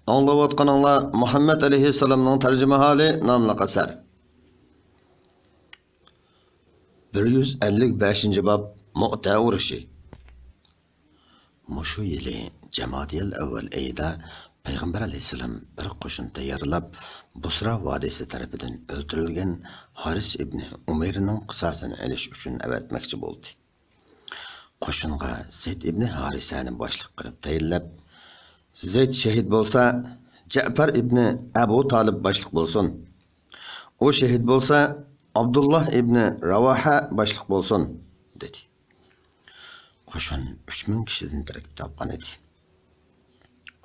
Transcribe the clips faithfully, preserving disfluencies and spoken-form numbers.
ئاڭلاۋاتقىنىڭلار مۇھەممەد ئەلەيھىسسالامنىڭ تەرجىمىھالى ناملىق ئەسەر. بىر يۈز ئەللىك بەشىنچى باب، مۇئتە ئۇرۇشى. مۇشۇ يىلى جامادىيەل ئەۋۋەل ئېيىدا پەيغەمبەر ئەلەيھىسسالام بىر قوشۇن تەييارلاپ، بۇسرا ۋادىسى تەرىپىدىن ئۆلتۈرۈلگەن ھارىس ئىبنى ئۇمەيرنىڭ قىساسىنى ئېلىش ئۈچۈن ئەۋەتمەكچى بولدى. قوشۇنغا زەيد ئىبنى ھارىسەنى باشلىق قىلىپ تەيىنلەپ، زەيد شېھىت بولسا، جەپەر ئىبنى ئەبۇ تالىپ باشلىق بولسۇن. ئۇ شېھىت بولسا، ئابدۇللا ئىبنى راۋاھە باشلىق بولسۇن، دېدى. قوشۇن ئۈچ مىڭ كىشىدىن تەركىب تاپقان ئىدى.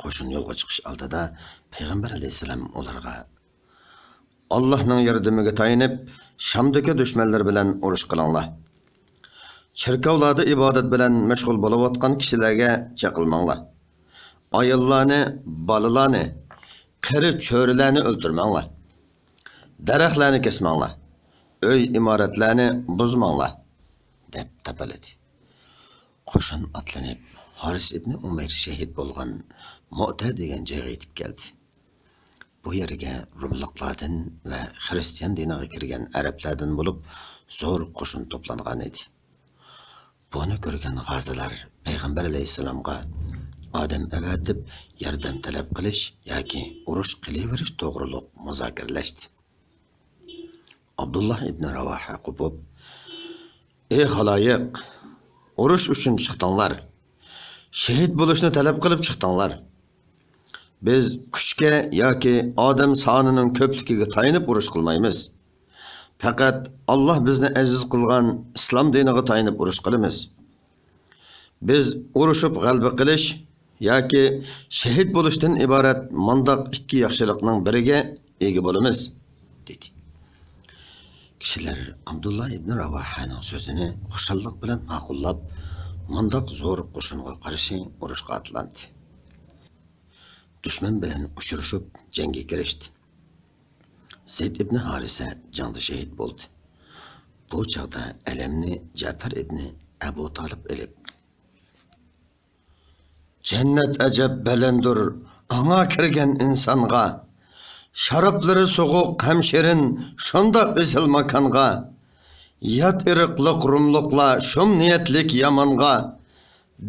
قوشۇن يولغا چىقىش ئالدىدا پەيغەمبەر ئەلەيھىسسالام ئۇلارغا، ئاللاھنىڭ ياردىمىگە تايىنىپ، شامدىكى دۈشمەنلەر بىلەن ئۇرۇش قىلىڭلار. چېركاۋلاردا ئىبادەت بىلەن مەشغۇل بولۇۋاتقان كىشىلەرگە چېقىلماڭلار. ئاياللارنى، بالىلارنى، قېرى چۆرىلەرنى ئۆلتۈرمەڭلار. دەرەخلەرنى كەسمەڭلار. ئۆي ئىمارەتلەرنى بۇزماڭلار، دەپ تاپىلىدى. قوشۇن ئاتلىنىپ، ھارىس ئىبنى ئۇمەير شېھىت بولغان مۇئتە دېگەن جايغا يېتىپ كەلدى. بۇ يەرگە روملۇقلاردىن ۋە خىرىستىيان دىنىغا كىرگەن ئەرەبلەردىن بولۇپ زور قوشۇن توپلانغان ئىدى. بۇنى كۆرگەن غازىلار پەيغەمبەر ئەلەيھىسسالامغا ئادەم ئەۋەتىپ ياردەم تەلەپ قىلىش ياكى ئۇرۇش قىلىۋېرىش توغرۇلۇق مۇزاكىرىلەشتى. ئابدۇللا ئىبنى راۋاھە قوپۇپ، ئى خالايىق، ئۇرۇش ئۈچۈن چىقتىڭلار. شېھىت بولۇشنى تەلەپ قىلىپ چىقتىڭلار. بىز كۈچكە ياكى ئادەم سانىنىڭ كۆپلۈكىگە تايىنىپ ئۇرۇش قىلمايمىز. پەقەت ئاللا بىزنى ئەزىز قىلغان ئىسلام دىنىغا تايىنىپ ئۇرۇش قىلىمىز. بىز ئۇرۇشۇپ غەلىبە قىلىش ياكى شېھىت بولۇشتىن ئىبارەت مانداق ئىككى ياخشىلىقنىڭ بىرىگە ئىگە بولىمىز، دېدى. كىشىلەر ئابدۇللا ئىبنى راۋاھەنىڭ سۆزىنى خۇشاللىق بىلەن ماقۇللاپ، مانداق زور قوشۇنغا قارشى ئۇرۇشقا ئاتلاندى. دۈشمەن بىلەن ئۇچرىشىپ، جەڭگە كىرىشتى. زەيد ئىبنى ھارىسە جەڭدە شېھىت بولدى. بۇ چاغدا ئەلەمنى جەپەر ئىبنى ئەبۇ تالىپ ئېلىپ، جەننەت ئەجەب بەلەندۇر ئاڭا كىرگەن ئىنسانغا، شارابلىرى سوغۇق ھەم شېرىن شۇنداق ئېسىل ماكانغا، يات ئىرقلىق روملۇقلار شۇم نىيەتلىك يامانغا،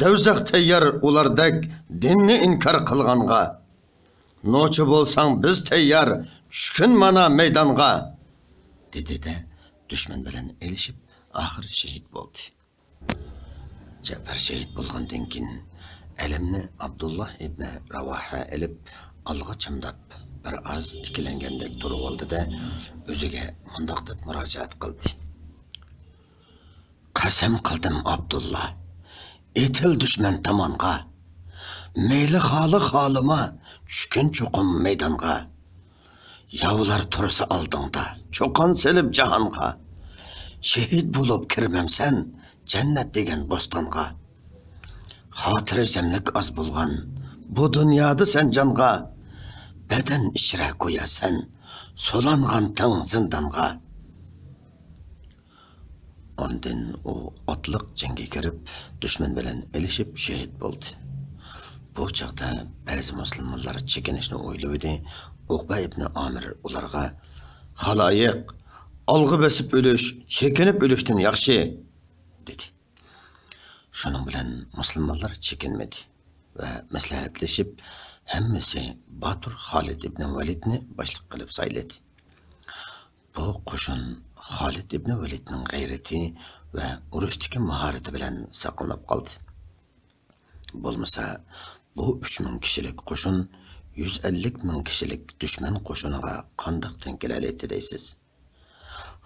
دەۋزەخ تەييار ئۇلاردەك دىننى ئىنكار قىلغانغا. نوچى بولساڭ بىز تەييار، چۈشكىن مانا مەيدانغا، دېدى-دە، دۈشمەن بىلەن ئېلىشىپ، ئاخىر شېھىت بولدى. جەپەر شېھىت بولغاندىن كېيىن، ئەلەمنى ئابدۇللا ئىبنى راۋاھە ئېلىپ، ئالغا چامداپ، بىر ئاز ئىككىلەنگەندەك تۇرۇۋالدى-دە، ئۆزىگە مۇنداق دەپ مۇراجىئەت قىلدى. قەسەم قىلدىم ئابدۇللا، ئېتىل دۈشمەن تامانغا. مەيلى خالا خالىما، چۈشكىن چوقۇم مەيدانغا. ياۋلار تۇرسا ئالدىڭدا، چۇقان سېلىپ جاھانغا. شېھىت بولۇپ كىرمەمسەن، جەننەت دېگەن بوستانغا. خاتىرجەملىك ئاز بولغان، بۇ دۇنيادا سەن جانغا. بەدەن ئىچرە گويا سەن، سولانغانتىڭ زىندانغا. ئاندىن ئۇ ئاتلىق جەڭگە كىرىپ، دۈشمەن بىلەن ئېلىشىپ شېھىت بولدى. بۇ چاغدا بەزى مۇسۇلمانلار چېكىنىشنى ئويلىۋىدى. ئۇقبە ئىبنى ئامىر ئۇلارغا، خالايىق، ئالغا بېسىپ ئۆلۈش چېكىنىپ ئۆلۈشتىن ياخشى، دېدى. شۇنىڭ بىلەن مۇسۇلمانلار چېكىنمىدى ۋە مەسلىھەتلىشىپ، ھەممىسى باتۇر خالىد ئىبنى ۋەلىدنى باشلىق قىلىپ سايلىدى. بۇ قوشۇن خالىد ئىبنى ۋەلىدنىڭ غەيرىتى ۋە ئۇرۇشتىكى ماھارىتى بىلەن ساقلىنىپ قالدى. بولمىسا، بۇ ئۈچ مىڭ كىشىلىك قوشۇن يۈز ئەللىك مىڭ كىشىلىك دۈشمەن قوشۇنىغا قانداق تەڭ كېلەلەيتتى دەيسىز؟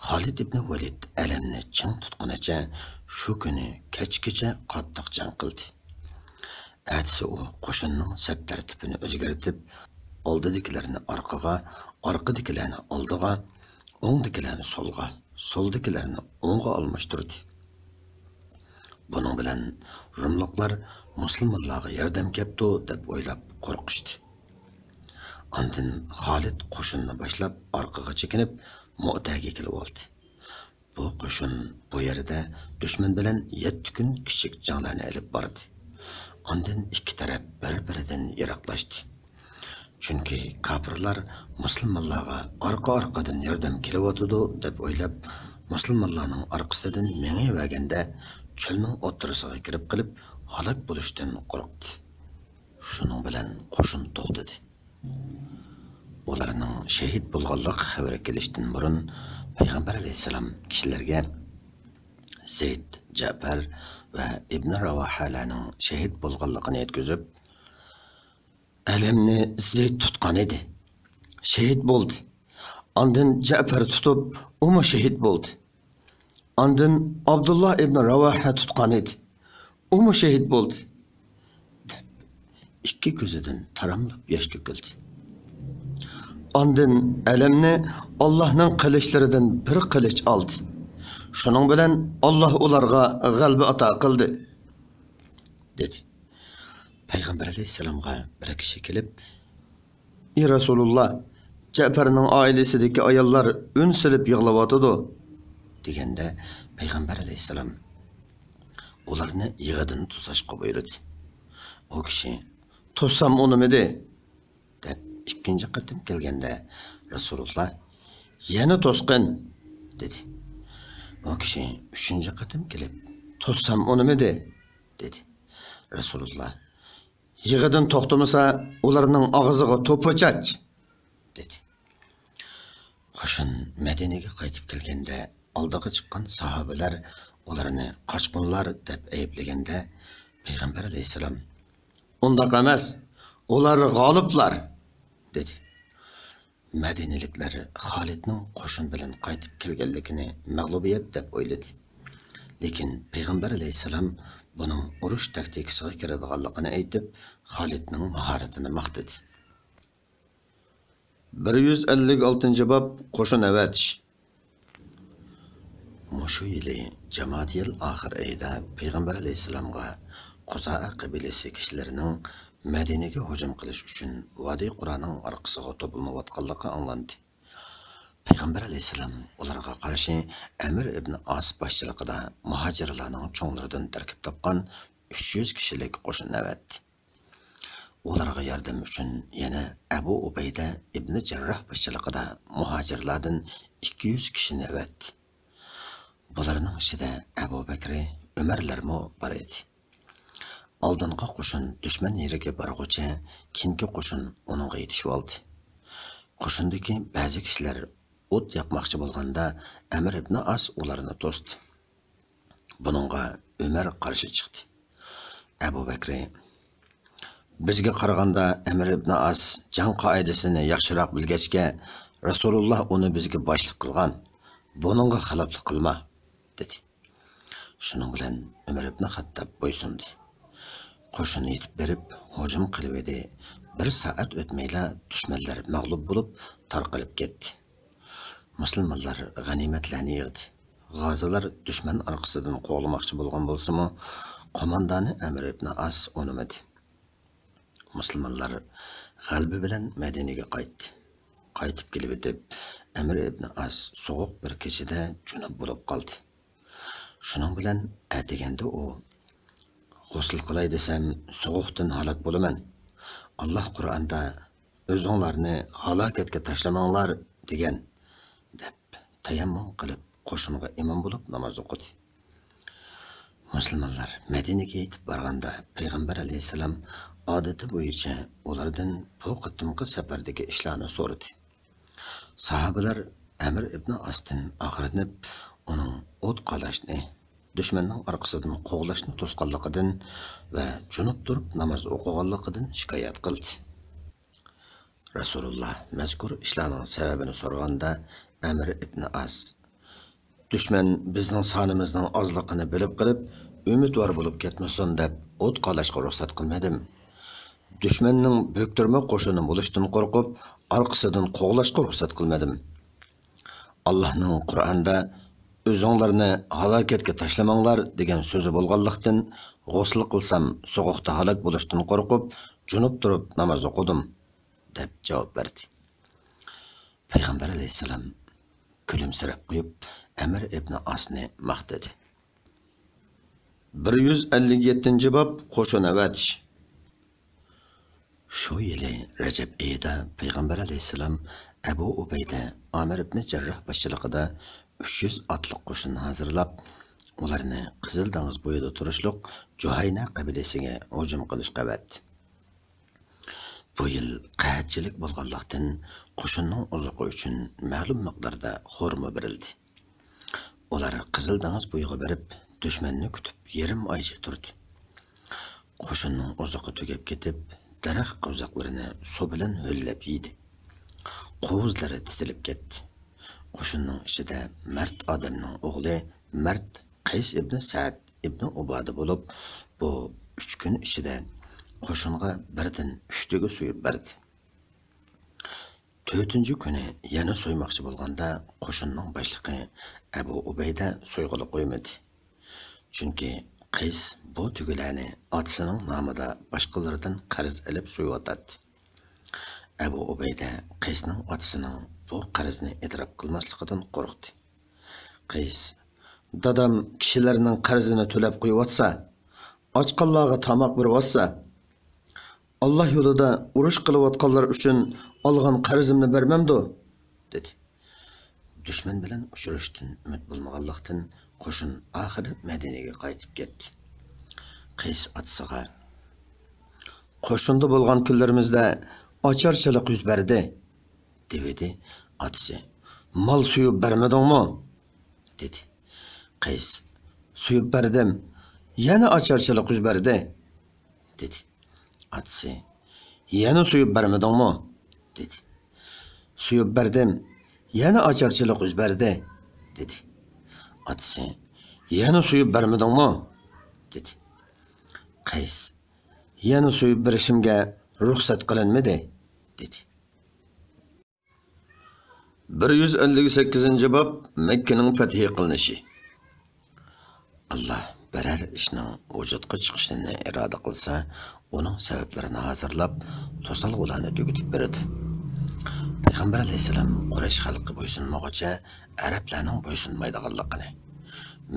خالىد ئىبنى ۋەلىد ئەلەمنى چىڭ تۇتقىنىچە شۇ كۈنى كەچكىچە قاتتىق جەڭ قىلدى. ئەتىسى ئۇ قوشۇننىڭ سەپ تەرتىپىنى ئۆزگەرتىپ، ئالدىدىكىلەرنى ئارقىغا، ئارقىدىكىلەرنى ئالدىغا، ئوڭدىكىلەرنى سولغا، سولدىكىلەرنى ئوڭغا ئالماشتۇردى. بۇنىڭ بىلەن روملۇقلار مۇسۇلمانلارغا ياردەم كەپتۇ دەپ ئويلاپ قورقۇشتى. ئاندىن خالىد قوشۇننى باشلاپ ئارقىغا چېكىنىپ، مۇئتەگە كېلىۋالدى. بۇ قوشۇن بۇ يەردە دۈشمەن بىلەن يەتتە كۈن كىچىك جەڭلەرنى ئېلىپ باردى. ئاندىن ئىككى تەرەپ بىر-بىرىدىن يىراقلاشتى. چۈنكى كاپىرلار مۇسۇلمانلارغا ئارقا-ئارقىدىن ياردەم كېلىۋاتىدۇ دەپ ئويلاپ، مۇسۇلمانلارنىڭ ئارقىسىدىن مېڭىۋەرگەندە، چۆلنىڭ ئوتتۇرىسىغا كىرىپ قېلىپ، ھالاك بولۇشتىن قورقتى. شۇنىڭ بىلەن قوشۇن توختىدى. ئۇلارنىڭ شېھىت بولغانلىق خەۋىرى كېلىشتىن بۇرۇن، پەيغەمبەر ئەلەيھىسسالام كىشىلەرگە زەيد، جەپەر ۋە ئىبنى راۋاھەلەرنىڭ شېھىت بولغانلىقىنى يەتكۈزۈپ، ئەلەمنى زەيد تۇتقان ئىدى، شېھىت بولدى. ئاندىن جەپەر تۇتۇپ، ئۇمۇ شېھىت بولدى. ئاندىن ئابدۇللا ئىبنى راۋاھە تۇتقان ئىدى، ئۇمۇ شېھىت بولدى، دەپ، ئىككى كۆزىدىن تاراملاپ ياش تۆكۈلدى. ئاندىن ئەلەمنى ئاللاھنىڭ قىلىچلىرىدىن بىر قىلىچ ئالدى. شۇنىڭ بىلەن ئاللاھ ئۇلارغا غەلىبە ئاتا قىلدى، دېدى. پەيغەمبەر ئەلەيھىسسالامغا بىر كىشى كېلىپ، ئى رەسۇلۇللا، جەپەرنىڭ ئائىلىسىدىكى ئاياللار ئۈن سېلىپ يىغلاۋاتىدۇ، دېگەندە، پەيغەمبەر ئەلەيھىسسالام ئۇلارنى يىغىدىن توساشقا بۇيرۇدى. ئۇ كىشى، توسسام ئۇنىمىدى، دەپ ئىككىنچى قېتىم كەلگەندە، رەسۇلۇللا، يەنە توسقىن، دېدى. ئۇ كىشى ئۈچىنچى قېتىم كېلىپ، توسسام ئۇنىمىدى، دېدى. رەسۇلۇللا، يىغىدىن توختىمىسا، ئۇلارنىڭ ئاغزىغا توپا چاچ، دېدى. قوشۇن مەدىنىگە قايتىپ كەلگەندە، ئالدىغا چىققان ساھابىلەر ئۇلارنى قاچقۇنلار دەپ ئەيىبلىگەندە، پەيغەمبەر ئەلەيھىسسالام، ئۇنداق ئەمەس، ئۇلار غالىبلار، دېدى. مەدىنىلىكلەر خالىدنىڭ قوشۇن بىلەن قايتىپ كەلگەنلىكىنى مەغلۇبىيەت دەپ ئويلىدى. لېكىن پەيغەمبەر ئەلەيھىسسالام بۇنىڭ ئۇرۇش تاكتىكىسىغا كىرىدىغانلىقىنى ئېيتىپ، خالىدنىڭ ماھارىتىنى ماختىدى. بىر يۈز ئەللىك ئالتىنچى باب، قوشۇن ئەۋەتىش. مۇشۇ يىلى جامادىيىل ئاخىر ئېيىدا پەيغەمبەر ئەلەيھىسسالامغا خۇزائە قەبىلىسى كىشىلىرىنىڭ مەدىنىگە ھۇجۇم قىلىش ئۈچۈن ۋادى قۇرانىڭ ئارقىسىغا توپلىنىۋاتقانلىقى ئاڭلاندى. پەيغەمبەر ئەلەيھىسسالام ئۇلارغا قارشى ئەمىر ئىبنى ئاس باشچىلىقىدا مۇھاجىرلارنىڭ چوڭلىرىدىن تەركىب تاپقان ئۈچ يۈز كىشىلىك قوشۇن ئەۋەتتى. ئۇلارغا ياردەم ئۈچۈن يەنە ئەبۇ ئۇبەيدە ئىبنى جەرراھ باشچىلىقىدا مۇھاجىرلاردىن ئىككى يۈز كىشىنى ئەۋەتتى. بۇلارنىڭ ئىچىدە ئەبۇ بەكرى، ئۆمەرلەرمۇ بار ئىدى. ئالدىنقى قوشۇن دۈشمەن يېرىگە بارغۇچە، كېيىنكى قوشۇن ئۇنىڭغا يېتىشىۋالدى. قوشۇندىكى بەزى كىشىلەر ئوت ياقماقچى بولغاندا، ئەمىر ئىبنى ئاس ئۇلارنى توستى. بۇنىڭغا ئۆمەر قارشى چىقتى. ئەبۇ بەكرى، بىزگە قارىغاندا ئەمىر ئىبنى ئاس جەڭ قائىدىسىنى ياخشىراق بىلگەچكە، رەسۇلۇللا ئۇنى بىزگە باشلىق قىلغان. بۇنىڭغا خىلاپلىق قىلما، دېدى. شۇنىڭ بىلەن ئۆمەر ئىبنى خەتتاب بويسۇندى. قوشۇن يېتىپ بېرىپ ھۇجۇم قىلىۋىدى. بىر سائەت ئۆتمەيلا دۈشمەنلەر مەغلۇپ بولۇپ تارقىلىپ كەتتى. مۇسۇلمانلار غەنىيمەتلەرنى يىغدى. غازىلار دۈشمەن ئارقىسىدىن قوغلىماقچى بولغان بولسىمۇ، قوماندانى ئەمىر ئىبنى ئاس ئۇنىمىدى. مۇسۇلمانلار غەلىبە بىلەن مەدىنىگە قايتتى. قايتىپ كېلىۋېتىپ، ئەمىر ئىبنى ئاس سوغۇق بىر كېچىدە جۇنۇپ بولۇپ قالدى. شۇنىڭ بىلەن ئەتىگەندە ئۇ، غۇسۇل قىلاي دېسەم، سوغۇقتىن ھالاك بولىمەن. ئاللاھ قۇرئاندا، ئۆزۈڭلارنى ھالاكەتكە تاشلىماڭلار، دېگەن، دەپ، تەيەممۇم قىلىپ، قوشۇنغا ئىمام بولۇپ ناماز ئوقۇدى. مۇسۇلمانلار مەدىنىگە يېتىپ بارغاندا، پەيغەمبەر ئەلەيھىسسالام ئادىتى بويىچە ئۇلاردىن بۇ قېتىمقى سەپەردىكى ئىشلارنى سورىدى. ساھابىلەر ئەمىر ئىبنى ئاستىن ئاغرىنىپ، ئۇنىڭ ئوت قالاشنى، دۈشمەننىڭ ئارقىسىدىن قوغلاشنى توسقانلىقىدىن ۋە جۇنۇپ تۇرۇپ ناماز ئوقۇغانلىقىدىن شىكايەت قىلدى. رەسۇلۇللا مەزكۇر ئىشلارنىڭ سەۋەبىنى سورىغاندا، ئەمىر ئىبنى ئاس، دۈشمەن بىزنىڭ سانىمىزنىڭ ئازلىقىنى بىلىپ قېلىپ، ئۈمىدۋار بولۇپ كەتمىسۇن دەپ ئوت قالاشقا رۇخسەت قىلمىدىم. دۈشمەننىڭ بۆكتۈرمە قوشۇنى بولۇشتىن قورقۇپ، ئارقىسىدىن قوغلاشقا رۇخسەت قىلمىدىم. ئاللاھنىڭ قۇرئاندا، «ئۆزۈڭلارنى ھالاكەتكە تاشلىماڭلار» دېگەن سۆزى بولغانلىقتىن، غۇسۇل قىلسام، سوغۇقتا ھالاك بولۇشتىن قورقۇپ، جۇنۇپ تۇرۇپ ناماز ئوقۇدۇم، دەپ جاۋاب بەردى. پەيغەمبەر ئەلەيھىسسالام كۈلۈمسىرەپ قويۇپ، ئەمىر ئىبنى ئاسنى ماختىدى. بىر يۈز ئەللىك يەتتىنچى باب، قوشۇن ئەۋەتىش. شۇ يىلى رەجەپ ئېيىدا پەيغەمبەر ئەلەيھىسسالام ئەبۇ ئۇبەيدە ئامىر ئىبنى جەرراھ باشچىلىقىدا ئۈچ يۈز ئاتلىق قوشۇن ھازىرلاپ، ئۇلارنى قىزىل دېڭىز بويىدا تۇرۇشلۇق جۇھاينە قەبىلىسىگە ھۇجۇم قىلىشقا ئەۋەتتى. بۇ يىل قەھەتچىلىك بولغانلىقتىن، قوشۇننىڭ ئوزۇقى ئۈچۈن مەلۇم مىقداردا خورما بېرىلدى. ئۇلار قىزىل دېڭىز بويىغا بېرىپ، دۈشمەننى كۈتۈپ يېرىم ئايچە تۇردى. قوشۇننىڭ ئوزۇقى تۈگەپ كېتىپ، دەرەخ قوۋزاقلىرىنى سۇ بىلەن ھۆللەپ يېدى. قوۋۇزلىرى تېتىلىپ كەتتى. قوشۇننىڭ ئىچىدە مەرد ئادەمنىڭ ئوغلى مەرد قەيس ئىبنى سەئد ئىبنى ئۇبادە بولۇپ، بۇ ئۈچ كۈن ئىچىدە قوشۇنغا بىردىن ئۈچتىگە سويۇپ بەردى. تۆتىنچى كۈنى يەنە سويماقچى بولغاندا، قوشۇننىڭ باشلىقى ئەبۇ ئۇبەيدە سويغىلى قويمىدى. چۈنكى قەيس بۇ تۆگىلەرنى ئاتىسىنىڭ نامىدا باشقىلاردىن قەرز ئېلىپ سويۇۋاتاتتى. ئەبۇ ئۇبەيدە قەيسنىڭ ئاتىسىنىڭ بۇ قەرزنى ئېتىراپ قىلماسلىقىدىن قورقتى. قەيس، دادام كىشىلەرنىڭ قەرزىنى تۆلەپ قويۇۋاتسا، ئاچقانلارغا تاماق بېرىۋاتسا، ئاللا يولىدا ئۇرۇش قىلىۋاتقانلار ئۈچۈن ئالغان قەرزىمنى بەرمەمدۇ؟ دېدى. دۈشمەن بىلەن ئۇچرىشىشتىن ئۈمىد بولمىغانلىقتىن، قوشۇن ئاخىرى مەدىنىگە قايتىپ كەتتى. قەيس ئاتىسىغا، قوشۇندا بولغان كۈنلىرىمىزدە ئاچارچىلىق يۈز بەردى، دېۋىدى. ئاتىسى، مال سويۇپ بەرمىدىڭمۇ؟ دېدى. قەيس، سويۇپ بەردىم، يەنە ئاچارچىلىق يۈز بەردى، دېدى. ئاتىسى، يەنە سويۇپ بەرمىدىڭمۇ؟ دېدى. سويۇپ بەردىم، يەنە ئاچارچىلىق يۈز بەردى، دېدى. ئاتىسى، يەنە سويۇپ بەرمىدىڭمۇ؟ دېدى. قەيس، يەنە سويۇپ بېرىشىمگە رۇخسەت قىلىنمىدى، دېدى. بىر يۈز ئەللىك سەككىزىنچى باب، مەككىنىڭ پەتھى قىلىنىشى. ئاللا بىرەر ئىشنىڭ ۋۇجۇدقا چىقىشىنى ئىرادە قىلسا، ئۇنىڭ سەۋەبلىرىنى ھازىرلاپ، توسالغۇلارنى تۈگىتىپ بېرىدۇ. پەيغەمبەر ئەلەيھىسسالام قۇرەيش خەلقى بويسۇنمىغۇچە ئەرەبلەرنىڭ بويسۇنمايدىغانلىقىنى،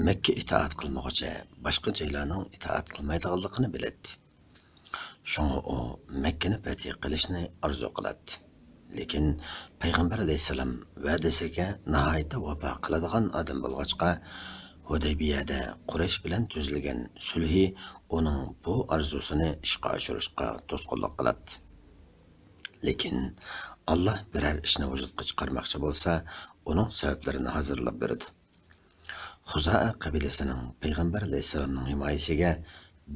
مەككە ئىتائەت قىلمىغۇچە باشقا جايلارنىڭ ئىتائەت قىلمايدىغانلىقىنى بىلەتتى. شۇڭا ئۇ مەككىنى پەتھى قىلىشنى ئارزۇ قىلاتتى. لېكىن پەيغەمبەر ئەلەيھىسسالام ۋەدىسىگە ناھايىتى ۋاپا قىلىدىغان ئادەم بولغاچقا، ھۇدەيبىيەدە قۇرەيش بىلەن تۈزۈلگەن سۈلھى ئۇنىڭ بۇ ئارزۇسىنى ئىشقا ئاشۇرۇشقا توسقۇنلۇق قىلاتتى. لېكىن ئاللا بىرەر ئىشنى ۋۇجۇدقا چىقارماقچى بولسا، ئۇنىڭ سەۋەبلىرىنى ھازىرلاپ بېرىدۇ. خۇزائە قەبىلىسىنىڭ پەيغەمبەر ئەلەيھىسسالامنىڭ ھىمايىسىگە،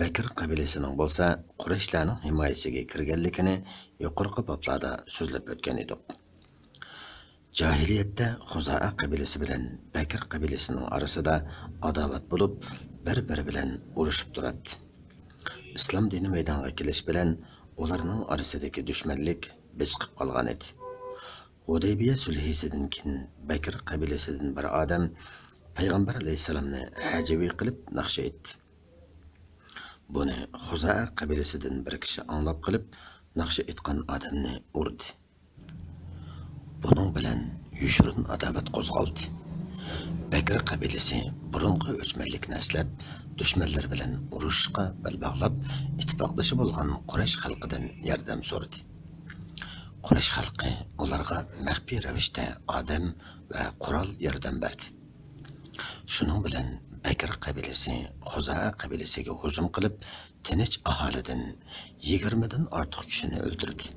بەكر قەبىلىسىنىڭ بولسا قۇرەيشلەرنىڭ ھىمايىسىگە كىرگەنلىكىنى يۇقىرىقى بابلاردا سۆزلەپ ئۆتكەن ئىدۇق. جاھىلىيەتتە خۇزائە قەبىلىسى بىلەن بەكر قەبىلىسىنىڭ ئارىسىدا ئاداۋەت بولۇپ، بىر-بىرى بىلەن ئۇرۇشۇپ تۇراتتى. ئىسلام دىنى مەيدانغا كېلىش بىلەن ئۇلارنىڭ ئارىسىدىكى دۈشمەنلىك بېسىقىپ قالغانىدى. ھۇدەيبىيە سۈلھىسىدىن كېيىن بەكر قەبىلىسىدىن بىر ئادەم پەيغەمبەر ئەلەيھىسسالامنى ھەجۋىي قىلىپ ناخشا ئېيتتى. بۇنى خۇزائە قەبىلىسىدىن بىر كىشى ئاڭلاپ قېلىپ، ناخشا ئېيتقان ئادەمنى ئۇردى. بۇنىڭ بىلەن يوشۇرۇن ئاداۋەت قوزغالدى. بەكر قەبىلىسى بۇرۇنقى ئۆچمەنلىكنى ئەسلەپ، دۈشمەنلىرى بىلەن ئۇرۇشۇشقا بەل باغلاپ، ئىتتىپاقدىشى بولغان قۇرەيش خەلقىدىن ياردەم سورىدى. قۇرەيش خەلقى ئۇلارغا مەخپىي رەۋىشتە ئادەم ۋە قورال ياردەم بەردى. شۇنىڭ بىلەن بەكر قەبىلىسى خۇزائە قەبىلىسىگە ھۇجۇم قىلىپ، تىنچ ئاھالىدىن يىگىرمىدىن ئارتۇق كىشىنى ئۆلتۈردى.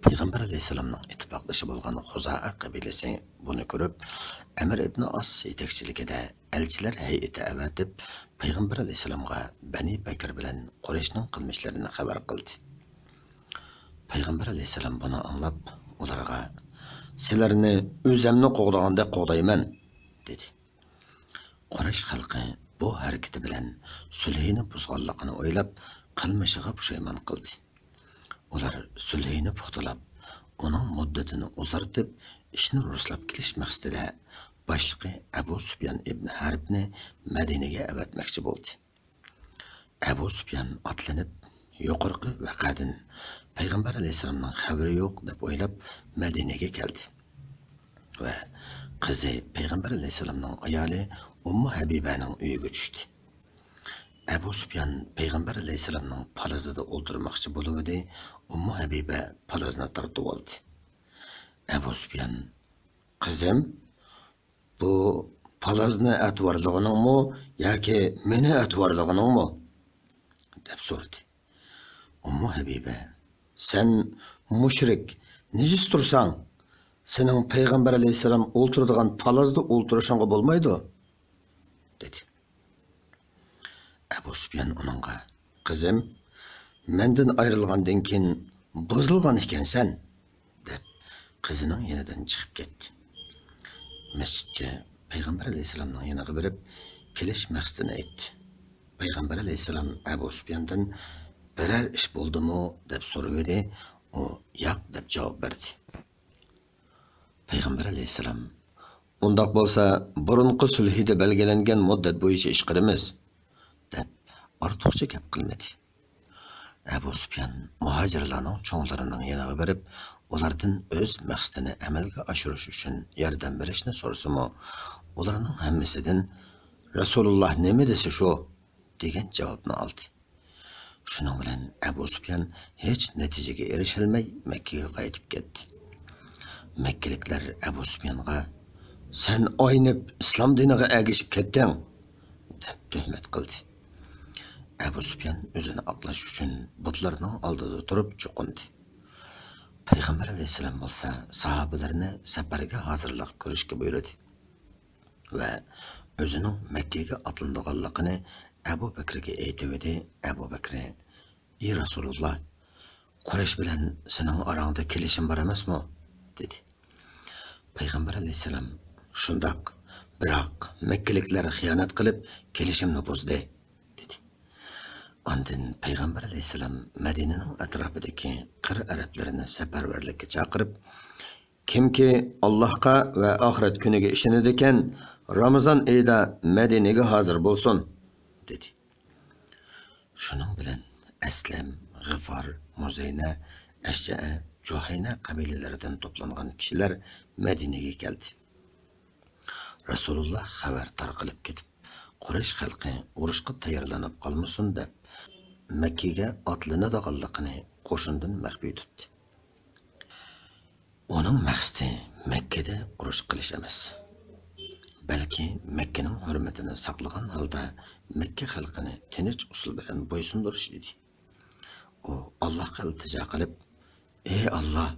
پەيغەمبەر ئەلەيھىسسالامنىڭ ئىتتىپاقدىشى بولغان خۇزائە قەبىلىسى بۇنى كۆرۈپ، ئەمىر ئىبنى ئاس يېتەكچىلىكىدە ئەلچىلەر ھەيئىتى ئەۋەتىپ، پەيغەمبەر ئەلەيھىسسالامغا بەنى بەكىر بىلەن قۇرەيشنىڭ قىلمىشلىرىنى خەۋەر قىلدى. پەيغەمبەر ئەلەيھىسسالام بۇنى ئاڭلاپ، ئۇلارغا، سىلەرنى ئۆزەمنى قوغدىغاندەك قوغدايمەن، دېدى. قۇرەيش خەلقى بۇ ھەرىكىتى بىلەن سۈلھىنى بۇزغانلىقىنى ئويلاپ، قىلمىشىغا پۇشايمان قىلدى. ئۇلار سۈلھىنى پۇختىلاپ، ئۇنىڭ مۇددىتىنى ئۇزارتىپ، ئىشنى رۇسلاپ كېلىش مەقسىتىدە باشلىقى ئەبۇ سۇپيان ئىبنى ھەربنى مەدىنىگە ئەۋەتمەكچى بولدى. ئەبۇ سۇپيان ئاتلىنىپ، يۇقىرىقى ۋەقەدىن پەيغەمبەر ئەلەيھىسسالامنىڭ خەۋىرى يوق دەپ ئويلاپ، مەدىنىگە كەلدى ۋە قىزى پەيغەمبەر ئەلەيھىسسالامنىڭ ئايالى ئۇممۇ ھەبىبەنىڭ ئۆيىگە چۈشتى. ئەبۇ سۇپيان پەيغەمبەر ئەلەيھىسسالامنىڭ پالازىدا ئولتۇرماقچى بولۇۋىدى، ئۇممۇ ھەبىبە پالازنى تارتىۋالدى. ئەبۇ سۇپيان، «قىزىم، بۇ پالازنى ئەتىۋارلىغىنىڭمۇ ياكى مېنى ئەتىۋارلىغىنىڭمۇ؟» دەپ سورىدى. ئۇممۇ ھەبىبە، «سەن مۇشرىك، نىجىس تۇرساڭ، سېنىڭ پەيغەمبەر ئەلەيھىسسالام ئولتۇرىدىغان پالازدا ئولتۇرۇشۇڭغا بولمايدۇ» دېدى. ئەبۇ سۇپيان ئۇنىڭغا، «قىزىم، مەندىن ئايرىلغاندىن كېيىن بۇزۇلغان ئىكەنسەن» دەپ، قىزىنىڭ يېنىدىن چىقىپ كەتتى. مەسچىتكە پەيغەمبەر ئەلەيھىسسالامنىڭ يېنىغا بېرىپ، كېلىش مەقسىتىنى ئېيتتى. پەيغەمبەر ئەلەيھىسسالام ئەبۇ سۇپياندىن، «بىرەر ئىش بولدىمۇ؟» دەپ سورىۋىدى. ئۇ، «ياق» دەپ جاۋاب بەردى. پەيغەمبەر ئەلەيھىسسالام، «ئۇنداق بولسا، بۇرۇنقى سۈلھىدە بەلگىلەنگەن مۇددەت بويىچە ئىش قىلىمىز» دەپ، ئارتۇقچە گەپ قىلمىدى. ئەبۇ سۇپيان مۇھاجىرلارنىڭ چوڭلىرىنىڭ يېنىغا بېرىپ، ئۇلاردىن ئۆز مەقسىتىنى ئەمەلگە ئاشۇرۇش ئۈچۈن ياردەم بېرىشنى سورىسىمۇ، ئۇلارنىڭ ھەممىسىدىن، «رەسۇلۇللا نېمە دېسە شۇ» دېگەن جاۋابنى ئالدى. شۇنىڭ بىلەن ئەبۇ سۇپيان ھېچ نەتىجىگە ئېرىشەلمەي، مەككىگە قايتىپ كەتتى. مەككىلىكلەر ئەبۇ سۇپيانغا، «سەن ئاينىپ، ئىسلام دىنىغا ئەگىشىپ كەتتىڭ» دەپ تۆھمەت قىلدى. ئەبۇ سۇپيان ئۆزىنى ئاقلاش ئۈچۈن بۇتلارنىڭ ئالدىدا تۇرۇپ چوقۇندى. پەيغەمبەر ئەلەيھىسسالام بولسا ساھابىلەرنى سەپەرگە ھازىرلىق كۆرۈشكە بۇيرۇدى ۋە ئۆزىنىڭ مەككىگە ئاتلىنىدىغانلىقىنى ئەبۇ بەكرىگە ئېيتىۋىدى. ئەبۇ بەكرى، «ئى رەسۇلۇللا، قۇرەيش بىلەن سېنىڭ ئاراڭدا كېلىشىم بار ئەمەسمۇ؟» دېدى. پەيغەمبەر ئەلەيھىسسالام، «شۇنداق، بىراق مەككىلىكلەر خىيانەت قىلىپ، كېلىشىمنى بۇزدى» دېدى. ئاندىن پەيغەمبەر ئەلەيھىسسالام مەدىنىنىڭ ئەتراپىدىكى قىر ئەرەبلىرىنى سەپەرۋەرلىككە چاقىرىپ، «كىمكى ئاللاھقا ۋە ئاخىرەت كۈنىگە ئىشىنىدىكەن، رامىزان ئېيىدا مەدىنىگە ھازىر بولسۇن» دېدى. شۇنىڭ بىلەن ئەسلەم، غىفار، مۇزەينە، ئەشجەئە، جۇھەينە قەبىلىلىرىدىن توپلانغان كىشىلەر مەدىنىگە كەلدى. رەسۇلۇللا خەۋەر تارقىلىپ كېتىپ، قۇرەيش خەلقى ئۇرۇشقا تەييارلىنىپ قالمىسۇن دەپ، مەككىگە ئاتلىنىدىغانلىقىنى قوشۇندىن مەخپىي تۇتتى. ئۇنىڭ مەقسىتى مەككىدە ئۇرۇش قىلىش ئەمەس، بەلكى مەككىنىڭ ھۆرمىتىنى ساقلىغان ھالدا مەككە خەلقىنى تىنچ ئۇسۇل بىلەن بويسۇندۇرۇش ئىدى. ئۇ ئاللاھقا ئىلتىجا قىلىپ، «ئى ئاللاھ،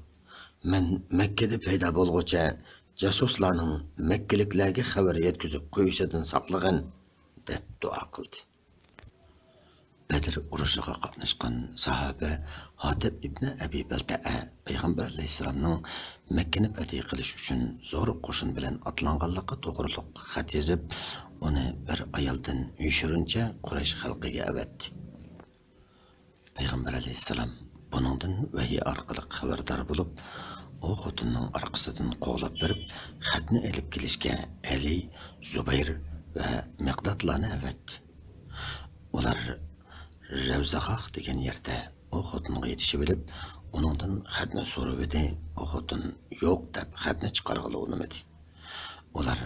مەن مەككىدە پەيدا بولغۇچە جاسۇسلارنىڭ مەككىلىكلەرگە خەۋەر يەتكۈزۈپ قويۇشىدىن ساقلىغىن» دەپ دۇئا قىلدى. بەدر ئۇرۇشىغا قاتناشقان ساھابە ھاتىب ئىبنى ئەبى بەلتەئە پەيغەمبەر ئەلەيھىسسالامنىڭ مەككىنى پەتھى قىلىش ئۈچۈن زور قوشۇن بىلەن ئاتلانغانلىقى توغرۇلۇق خەت يېزىپ، ئۇنى بىر ئايالدىن يوشۇرۇنچە قۇرەيش خەلقىگە ئەۋەتتى. پەيغەمبەر ئەلەيھىسسالام بۇنىڭدىن ۋەھىي ئارقىلىق خەۋەردار بولۇپ، ئۇ خوتۇننىڭ ئارقىسىدىن قوغلاپ بېرىپ، خەتنى ئېلىپ كېلىشكە ئەلى، زۇبەير ۋە مىقدادلارنى ئەۋەتتى. ئۇلار رەۋزاخاخ دېگەن يەردە ئۇ خوتۇنغا يېتىشىۋېلىپ، ئۇنىڭدىن خەتنى سورىۋىدى. ئۇ خوتۇن «يوق» دەپ، خەتنى چىقارغىلى ئۇنىمىدى. ئۇلار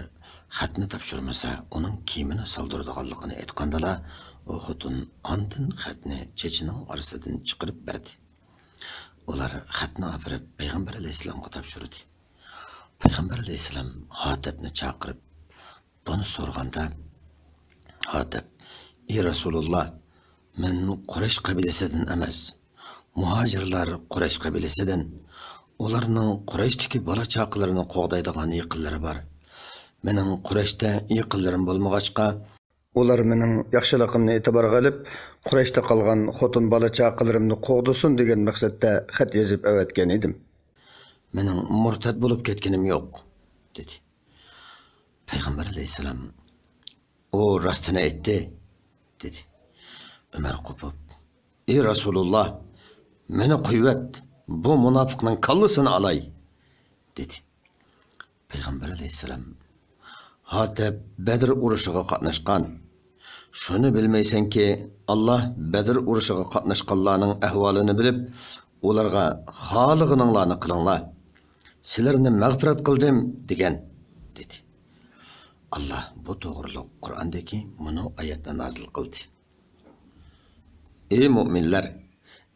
خەتنى تاپشۇرمىسا، ئۇنىڭ كىيىمىنى سالدۇرىدىغانلىقىنى ئېيتقاندىلا، ئۇ خوتۇن ئاندىن خەتنى چېچىنىڭ ئارىسىدىن چىقىرىپ بەردى. ئۇلار خەتنى ئاپىرىپ، پەيغەمبەر ئەلەيھىسسالامغا تاپشۇردى. پەيغەمبەر ئەلەيھىسسالام ھاتەبنى چاقىرىپ، بۇنى سورىغاندا، ھاتەب، «ئى رەسۇلۇللا، مەن قۇرەيش قەبىلىسىدىن ئەمەس، مۇھاجىرلار قۇرەيش قەبىلىسىدىن. ئۇلارنىڭ قۇرەيشتىكى بالا-چاقىلىرىنى قوغدايدىغان يېقىنلىرى بار. مېنىڭ قۇرەيشتە يېقىنلىرىم بولمىغاچقا، ئۇلار مېنىڭ ياخشىلىقىمنى ئېتىبارغا ئېلىپ، قۇرەيشتە قالغان خوتۇن بالا-چاقىلىرىمنى قوغدىسۇن دېگەن مەقسەتتە خەت يېزىپ ئەۋەتكەن ئىدىم. مېنىڭ مۇرتەد بولۇپ كەتكىنىم يوق» دېدى. پەيغەمبەر ئەلەيھىسسالام، «ئۇ راستىنى ئېيتتى» دېدى. ئۆمەر قوپۇپ، «ئى رەسۇلۇللا، مېنى قويۇۋەت، بۇ مۇناپىقنىڭ كاللىسىنى ئالاي» دېدى. پەيغەمبەر ئەلەيھىسسالام، «ھاتەب بەدر ئۇرۇشىغا قاتناشقان. شۇنى بىلمەيسەنكى، ئاللا بەدر ئۇرۇشىغا قاتناشقانلارنىڭ ئەھۋالىنى بىلىپ، ئۇلارغا خالىغىنىڭلارنى قىلىڭلار. سىلەرنى مەغپىرەت قىلدىم دېگەن» دېدى. ئاللا بۇ توغرۇلۇق قۇرئاندىكى مۇنۇ ئايەتنى نازىل قىلدى. ئى مۆمىنلەر!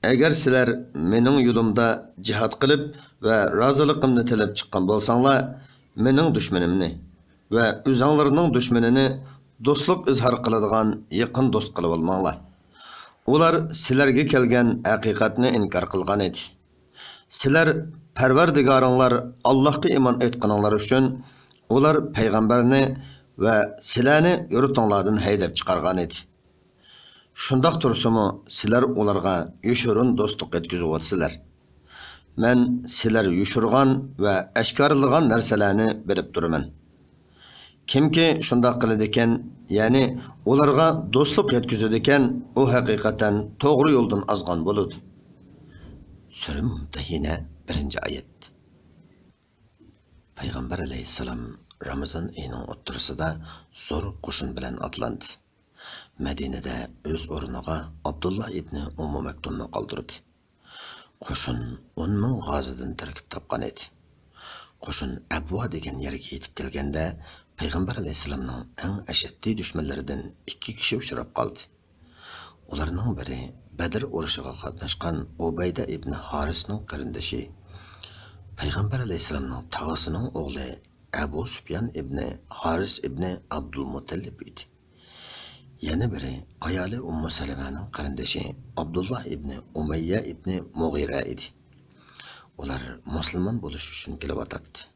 ئەگەر سىلەر مېنىڭ يولۇمدا جىھاد قىلىپ ۋە رازىلىقىمنى تىلەپ چىققان بولساڭلار، مېنىڭ دۈشمىنىمنى ۋە ئۆزۈڭلارنىڭ دۈشمىنىنى دوستلۇق ئىزھار قىلىدىغان يېقىن دوست قىلىۋالماڭلار. ئۇلار سىلەرگە كەلگەن ھەقىقەتنى ئىنكار قىلغان ئىدى. سىلەر پەرۋەردىگارىڭلار ئاللاھقا ئىمان ئېيتقىنىڭلار ئۈچۈن ئۇلار پەيغەمبەرنى ۋە سىلەرنى يۇرتۇڭلاردىن ھەيدەپ چىقارغان ئىدى. شۇنداق تۇرسىمۇ، سىلەر ئۇلارغا يوشۇرۇن دوستلۇق يەتكۈزۈۋاتىسىلەر. مەن سىلەر يوشۇرغان ۋە ئاشكارىلىغان نەرسىلەرنى بىلىپ تۇرىمەن. كىمكى شۇنداق قىلىدىكەن، يەنى ئۇلارغا دوستلۇق يەتكۈزىدىكەن، ئۇ ھەقىقەتەن توغرا يولدىن ئازغان بولىدۇ. سۈرە مۇمتەھىنە، بىرىنچى ئايەت. پەيغەمبەر ئەلەيھىسسالام رامىزان ئېيىنىڭ ئوتتۇرىسىدا زور قوشۇن بىلەن ئاتلاندى. مەدىنىدە ئۆز ئورنىغا ئابدۇللا ئىبنى ئۇممۇ مەكتۇمنى قالدۇردى. قوشۇن ئون مىڭ غازىدىن تەركىب تاپقان ئىدى. قوشۇن ئەبۋا دېگەن يەرگە يېتىپ كەلگەندە، پەيغەمبەر ئەلەيھىسسالامنىڭ ئەڭ ئەشەددىي دۈشمەنلىرىدىن ئىككى كىشى ئۇچراپ قالدى. ئۇلارنىڭ بىرى بەدر ئۇرۇشىغا قاتناشقان ئۇبەيدە ئىبنى ھارىسنىڭ قېرىندىشى، پەيغەمبەر ئەلەيھىسسالامنىڭ تاغىسىنىڭ ئوغلى ئەبۇ سۇپيان ئىبنى ھارىس ئىبنى ئابدۇلمۇتەللىپ ئىدى. يەنە بىرى ئايالى ئۇممۇ سەلەمەنىڭ قېرىندىشى ئابدۇللا ئىبنى ئۇمەييە ئىبنى مۇغىرە ئىدى. ئۇلار مۇسۇلمان بولۇش ئۈچۈن كېلىۋاتاتتى.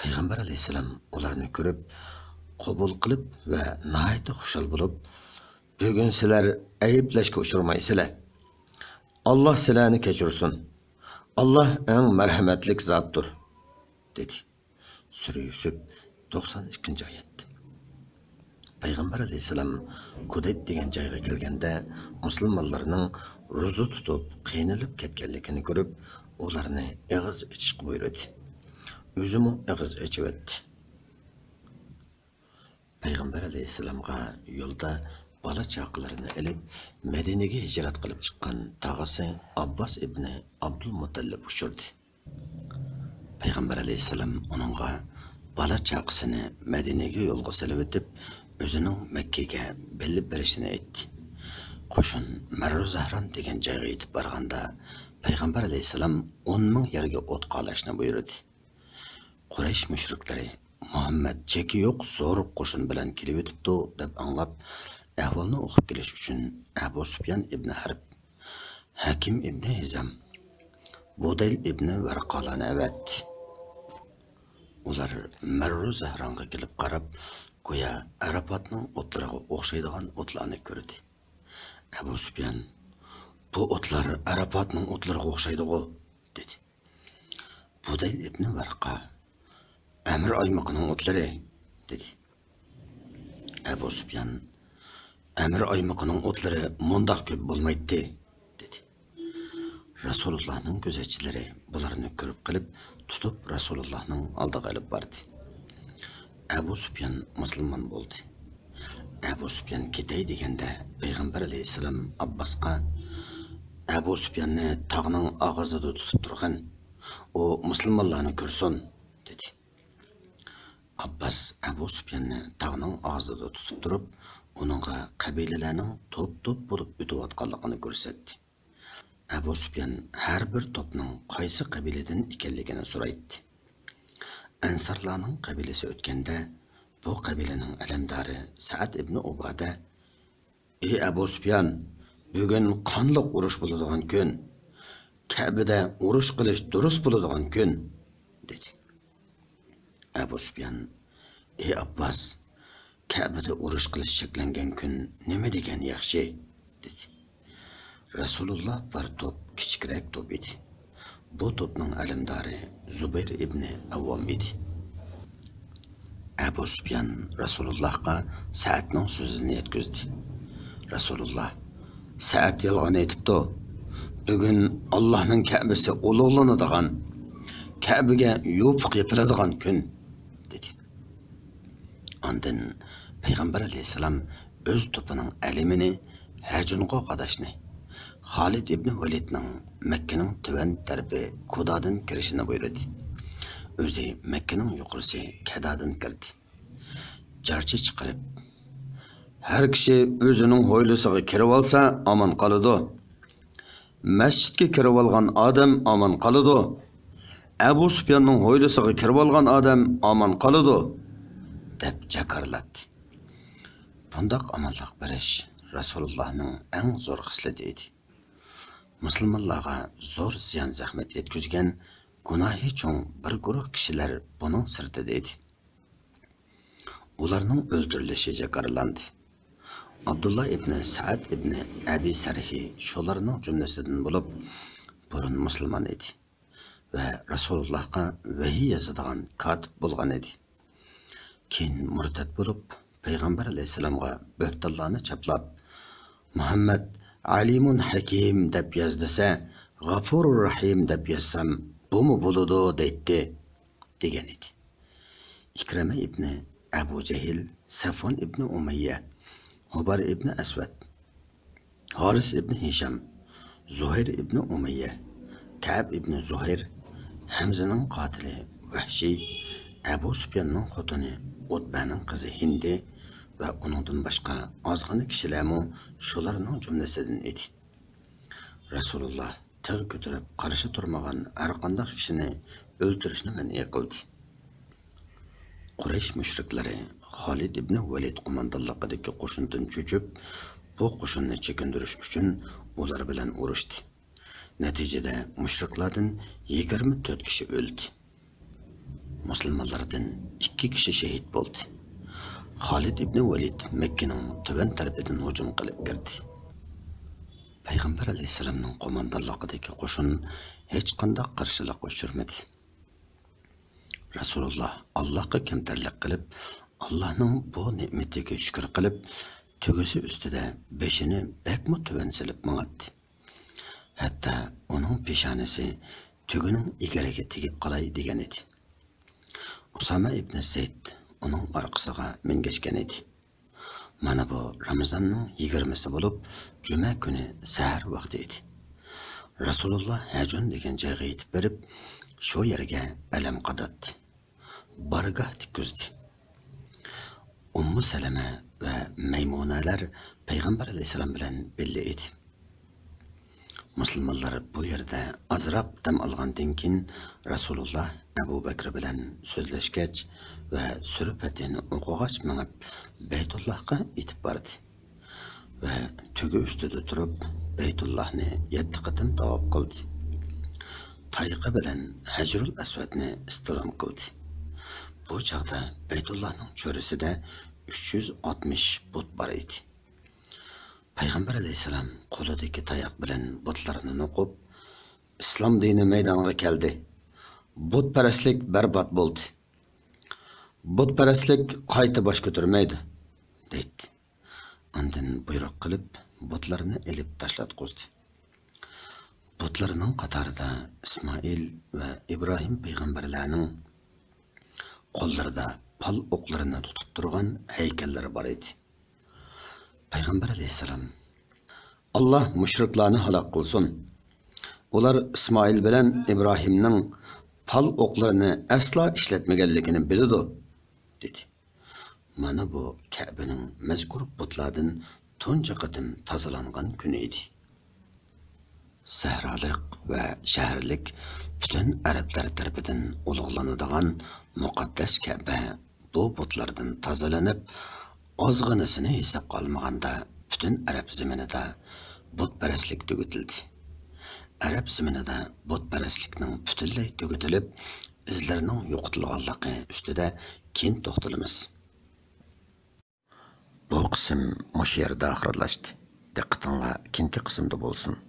پەيغەمبەر ئەلەيھىسسالام ئۇلارنى كۆرۈپ، قوبۇل قىلىپ ۋە ناھايىتى خۇشال بولۇپ، «بۈگۈن سىلەر ئەيىبلەشكە ئۇچرىمايسىلەر. ئاللا سىلەرنى كەچۈرسۇن. ئاللا ئەڭ مەرھەمەتلىك زاتتۇر» دېدى. سۈرە يۈسۈپ، توقسان ئىككىنچى ئايەت. پەيغەمبەر ئەلەيھىسسالام كۇدەيت دېگەن جايغا كەلگەندە، مۇسۇلمانلارنىڭ روزا تۇتۇپ، قىينىلىپ كەتكەنلىكىنى كۆرۈپ، ئۇلارنى ئېغىز ئېچىشقا بۇيرۇدى. ئۆزىمۇ ئېغىز ئېچىۋەتتى. پەيغەمبەر ئەلەيھىسسالامغا يولدا بالا-چاقىلىرىنى ئېلىپ، مەدىنىگە ھىجرەت قىلىپ چىققان تاغىسى ئابباس ئىبنى ئابدۇلمۇتەللىپ ئۇچرىدى. پەيغەمبەر ئەلەيھىسسالام ئۇنىڭغا بالا-چاقىسىنى مەدىنىگە يولغا سېلىۋېتىپ، ئۆزىنىڭ مەككىگە بېلىپ بېرىشىنى ئېيتتى. قوشۇن مەررۇ زەھران دېگەن جايغا يېتىپ بارغاندا، پەيغەمبەر ئەلەيھىسسالام ئون مىڭ يەرگە ئوت قالاشنى بۇيرۇدى. قۇرەيش مۇشرىكلىرى، «مۇھەممەد چېكى يوق زور قوشۇن بىلەن كېلىۋېتىپتۇ» دەپ ئاڭلاپ، ئەھۋالنى ئۇقۇپ كېلىش ئۈچۈن ئەبۇ سۇپيان ئىبنى ھەرب، ھەكىم ئىبنى ھىزام، بۇدەيل ئىبنى ۋەرقالارنى ئەۋەتتى. ئۇلار مەررۇ زەھرانغا كېلىپ قاراپ، گويا ئەرەپاتنىڭ ئوتلىرىغا ئوخشايدىغان ئوتلارنى كۆردى. ئەبۇ سۇپيان، «بۇ ئوتلار ئەرەپاتنىڭ ئوتلىرىغا ئوخشايدىغۇ؟» دېدى. بۇدەيل ئىبنى ۋەرقا، «ئەمىر ئايمىقىنىڭ ئوتلىرى» دېدى. ئەبۇ سۇپيان، «ئەمىر ئايمىقىنىڭ ئوتلىرى مۇنداق كۆپ بولمايتتى» دېدى. رەسۇلۇللاھنىڭ كۆزەتچىلىرى بۇلارنى كۆرۈپ قېلىپ، تۇتۇپ رەسۇلۇللاھنىڭ ئالدىغا ئېلىپ باردى. ئەبۇ سۇپيان مۇسۇلمان بولدى. ئەبۇ سۇپيان كېتەي دېگەندە، پەيغەمبەر ئەلەيھىسسالام ئابباسقا، «ئەبۇ سۇپياننى تاغنىڭ ئاغزىدا تۇتۇپ تۇرغىن، ئۇ مۇسۇلمانلارنى كۆرسۇن» دېدى. ئابباس ئەبۇ سۇپياننى تاغنىڭ ئاغزىدا تۇتۇپ تۇرۇپ، ئۇنىڭغا قەبىلىلەرنىڭ توپ-توپ بولۇپ ئۆتۈۋاتقانلىقىنى كۆرسەتتى. ئەبۇ سۇپيان ھەر بىر توپنىڭ قايسى قەبىلىدىن ئىكەنلىكىنى سورايتتى. ئەنسارلارنىڭ قەبىلىسى ئۆتكەندە، بۇ قەبىلىنىڭ ئەلەمدارى سەئەد ئىبنى ئۇبادە، «ئى ئەبۇ سۇپيان، بۈگۈن قانلىق ئۇرۇش بولىدىغان كۈن. كەبىدە ئۇرۇش قىلىش دۇرۇس بولىدىغان كۈن» دېدى. ئەبۇ سۇپيان، «ئى ئابباس، كەبىدە ئۇرۇش قىلىش چەكلەنگەن كۈن نېمە دېگەن ياخشى» دېدى. رەسۇلۇللا بار توپ كىچىكرەك توپ ئىدى. بۇ توپنىڭ ئەلەمدارى زۇبەير ئىبنى ئەۋۋام ئىدى. ئەبۇ سۇپيان رەسۇلۇللاھقا سەئەدنىڭ سۆزىنى يەتكۈزدى. رەسۇلۇللا، «سەئەد يالغان ئېيتىپتۇ. بۈگۈن ئاللاھنىڭ كەبىسى ئۇلۇغلىنىدىغان، كەبىگە يوپۇق يېپىلىدىغان كۈن» دېدى. ئاندىن پەيغەمبەر ئەلەيھىسسالام ئۆز توپىنىڭ ئەلىمىنى ھەجۇنغا قاداشنى، خالىد ئىبنى ۋەلىدنىڭ مەككىنىڭ تۆۋەن تەرىپى كۇدادىن كىرىشىنى بۇيرۇدى. ئۆزى مەككىنىڭ يۇقىرىسى كەدادىن كىردى. جارچە چىقىرىپ، ھەر كىشى ئۆزىنىڭ ھويلىسىغا كىرىۋالسا، ئامان قالىدۇ. مەسچىتكە كىرىۋالغان ئادەم ئامان قالىدۇ. ئەبۇ سۇپياننىڭ ھويلىسىغا كىرىۋالغان ئادەم ئامان قالىدۇ، دەپ جاكارلاتتى. بۇنداق ئامانلىق بېرىش رەسۇلۇللاھنىڭ ئەڭ زور خىسلىتى ئىدى. مۇسۇلمانلارغا زور زىيان-زەخمەت يەتكۈزگەن گۇناھى چوڭ بىر گۇرۇھ كىشىلەر بۇنىڭ سىرتىدا ئىدى. ئۇلارنىڭ ئۆلتۈرۈلۈشى جاكارلاندى. ئابدۇللا ئىبنى سەئەد ئىبنى ئەبى سەرھى شۇلارنىڭ جۈملىسىدىن بولۇپ، بۇرۇن مۇسۇلمان ئىدى ۋە رەسۇلۇللاھقا ۋەھىي يازىدىغان كاتىپ بولغان ئىدى. كېيىن مۇرتەت بولۇپ، پەيغەمبەر ئەلەيھىسسالامغا بۆھتانلارنى چاپلاپ، «مۇھەممەد ئەلىمۇن ھەكىم دەپ ياز دېسە، غەپۇرۇر رەھىم دەپ يازسام بۇمۇ بولىدۇ» دەيتتى، دېگەن ئىدى. ئىكرىمە ئىبنى ئەبۇ جەھىل، سەفۋان ئىبنى ئۇمەييە، ھۇبار ئىبنى ئەسۋەد، ھارىس ئىبنى ھىشام، زۇھەير ئىبنى ئۇمەييە، كەئب ئىبنى زۇھەير، ھەمزىنىڭ قاتىلى ۋەھشىي، ئەبۇ سۇپياننىڭ خوتۇنى ئۇتبەنىڭ قىزى ھىندى ۋە ئۇنىڭدىن باشقا ئازغىنە كىشىلەرمۇ شۇلارنىڭ جۈملىسىدىن ئىدى. رەسۇلۇللا تىغ كۆتۈرۈپ قارشى تۇرمىغان ھەرقانداق كىشىنى ئۆلتۈرۈشنى مەنئى قىلدى. قۇرەيش مۇشرىكلىرى خالىد ئىبنى ۋەلىد قوماندانلىقىدىكى قوشۇندىن چۆچۈپ، بۇ قوشۇننى چېكىندۈرۈش ئۈچۈن ئۇلار بىلەن ئۇرۇشتى. نەتىجىدە مۇشرىكلاردىن يىگىرمە تۆت كىشى ئۆلدى. مۇسۇلمانلاردىن ئىككى كىشى شېھىت بولدى. خالىد ئىبنى ۋەلىد مەككىنىڭ تۆۋەن تەرىپىدىن ھۇجۇم قىلىپ كىردى. پەيغەمبەر ئەلەيھىسسالامنىڭ قوماندانلىقىدىكى قوشۇن ھېچقانداق قارشىلىققا ئۇچرىمىدى. رەسۇلۇللا ئاللاھقا كەمتەرلىك قىلىپ، ئاللاھنىڭ بۇ نېمىتىگە شۈكۈر قىلىپ، تۆگىسى ئۈستىدە بېشىنى بەكمۇ تۆۋەن سېلىپ ماڭاتتى. ھەتتا ئۇنىڭ پېشانىسى تۆگىنىڭ ئېگىرىگە تېگىپ قالاي دېگەن ئىدى. ئۇسامە ئىبنى زەيد ئۇنىڭ ئارقىسىغا مىنگەشكەن ئىدى. مانا بۇ رامىزاننىڭ يىگىرمىسى بولۇپ، جۈمە كۈنى سەھەر ۋاقتى ئىدى. رەسۇلۇللا ھەجۇن دېگەن جايغا يېتىپ بېرىپ، شۇ يەرگە ئەلەم قاداتتى. بارگاھ تىككۈزدى. ئۇممۇ سەلەمە ۋە مەيمۇنەلەر پەيغەمبەر ئەلەيھىسسالام بىلەن بىللە ئىدى. مۇسۇلمانلار بۇ يەردە ئازراق دەم ئالغاندىن كېيىن، رەسۇلۇللا ئەبۇ بەكرى بىلەن سۆزلەشكەچ ۋە سۈرە پەتھىنى ئوقۇغاچ مېڭىپ، بەيتۇللاھقا يېتىپ باردى ۋە تۆگە ئۈستىدە تۇرۇپ، بەيتۇللاھنى يەتتە قېتىم تاۋاپ قىلدى. تايىقى بىلەن ھەجرۇل ئەسۋەدنى ئىستىلام قىلدى. بۇ چاغدا بەيتۇللاھنىڭ چۆرىسىدە ئۈچ يۈز ئاتمىش بۇت بار ئىدى. پەيغەمبەر ئەلەيھىسسالام قولىدىكى تاياق بىلەن بۇتلارنى نوقۇپ، «ئىسلام دىنى مەيدانغا كەلدى. بۇتپەرەسلىك بەربات بولدى. بۇتپەرەسلىك قايتا باش كۆتۈرمەيدۇ» دەيتتى. ئاندىن بۇيرۇق قىلىپ، بۇتلارنى ئېلىپ تاشلاتقۇزدى. بۇتلارنىڭ قاتارىدا ئىسمائىل ۋە ئىبراھىم پەيغەمبەرلەرنىڭ قوللىرىدا پال ئوقلىرىنى تۇتۇپ تۇرغان ھەيكەللىرى بار ئىدى. پەيغەمبەر ئەلەيھىسسالام، «ئاللا مۇشرىكلارنى ھالاك قىلسۇن! ئۇلار ئىسمائىل بىلەن ئىبراھىمنىڭ پال ئوقلىرىنى ئەسلا ئىشلەتمىگەنلىكىنى بىلىدۇ» دېدى. مانا بۇ كەبىنىڭ مەزكۇر بۇتلاردىن تۇنجى قېتىم تازىلانغان كۈنى ئىدى. سەھرالىق ۋە شەھەرلىك پۈتۈن ئەرەبلەر تەرىپىدىن ئۇلۇغلىنىدىغان مۇقەددەس كەبە بۇ بۇتلاردىن تازىلىنىپ، ئازغىنىسىنى ھېسابقا ئالمىغاندا پۈتۈن ئەرەب زېمىنىدا بۇتپەرەسلىك تۈگىتىلدى. ئەرەب زېمىنىدا بۇتپەرەسلىكنىڭ پۈتۈنلەي تۈگىتىلىپ، ئىزلىرىنىڭ يوقىتىلغانلىقى ئۈستىدە كېيىن توختىلىمىز. بۇ قىسىم مۇشۇ يەردە ئاخىرلاشتى. دىققىتىڭلار كېيىنكى قىسىمدا بولسۇن.